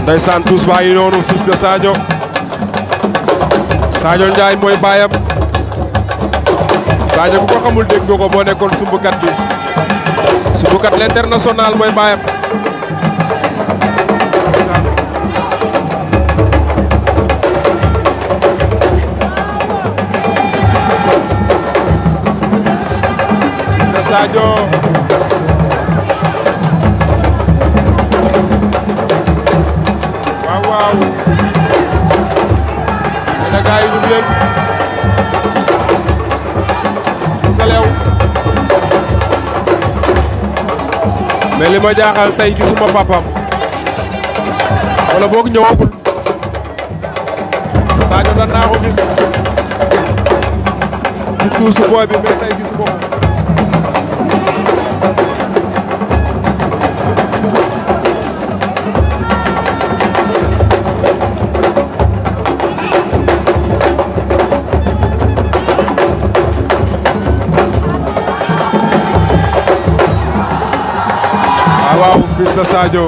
ndeysaan tous baa ngi noonu fils de Sadio Sadio Ndiaye mooy baayam Sadio bu ko xamul dégg nga ko boo nekkoon sumbukat bi sumbukat l'international mooy baayam Sadio waaw waaw ana gaay yi ñu leen salew mais li ma jaaxal tey gisuma papam wala boog ñëwagul Sadio dan naa ko gis ci tuusu booy bi mais tey gisuma ko waaw fils de Sadio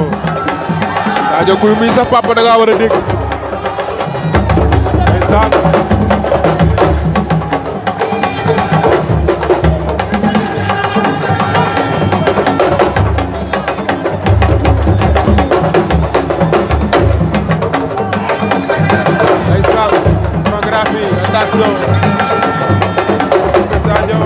Sadio kuy muy sa papa da nga war a dégg ndeysaan ndeysaan chorégraphie attention fils de Sadio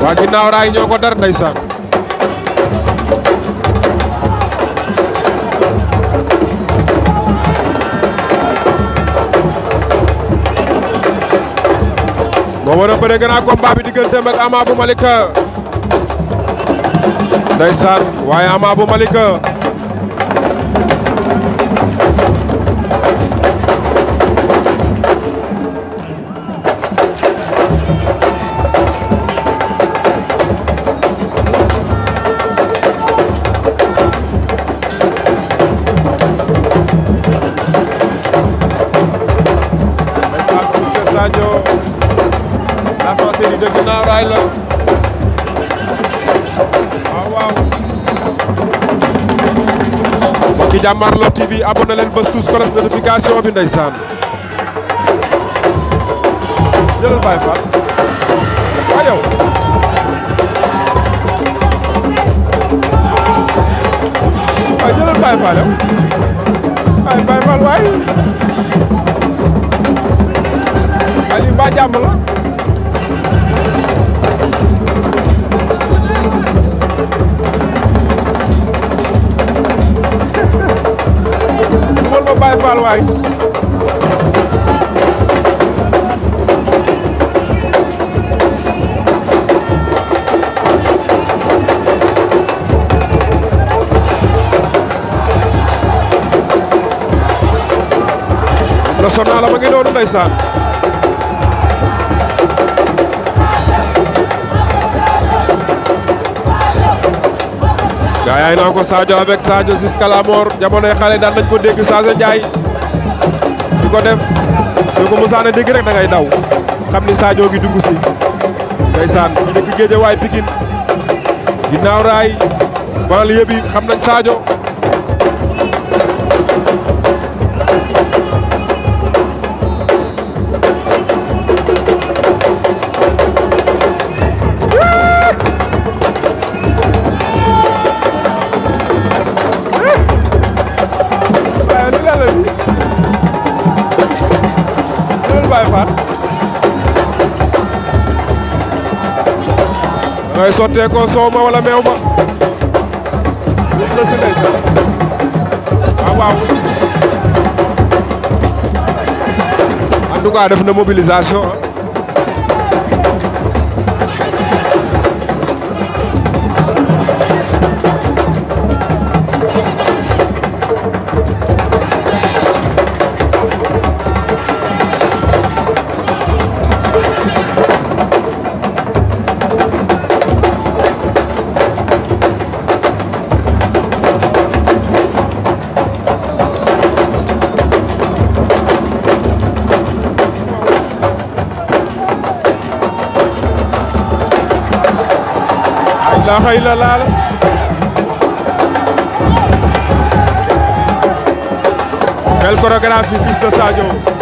waa ginnaaw raay ñoo ko dar ndeysaan moo war a bëre grand combat bi digganteem ak Ama bu Malika ndeysaan waaye Ama bu Malika Sadio la français di dëgg naa raay la waaw waaw mbokki Jàmmarloo TV abonné leen bës tous cloche notification bi ndeysaan jëlal Baye Fall waa yow waay jëlal Baye Fall yow waay Baye Fall waay Aliou ba jàmm la sumal ma Baye Fall waay national la ma ngi noonu ndeysaan gaa yaay naa ko Sadio avec Sadio jusqu'à la mort jamonoy xale daan nañ ko dégg Sadio Ndiaye di ko def soo ko musaana dégg rek da ngay daw xam ni Sadio gi dugg si ndeysaan ñu dëkk Guédiawaye Pikine ginnaaw raay banlieue bi xam nañ Sadio Baye Fall ngay sottee ko soow ma wala meew ma dugg na si ndeysaan waaw waaw en tout cas def na mobilisation la xëy la laal belle chorégraphie Fils de Sadio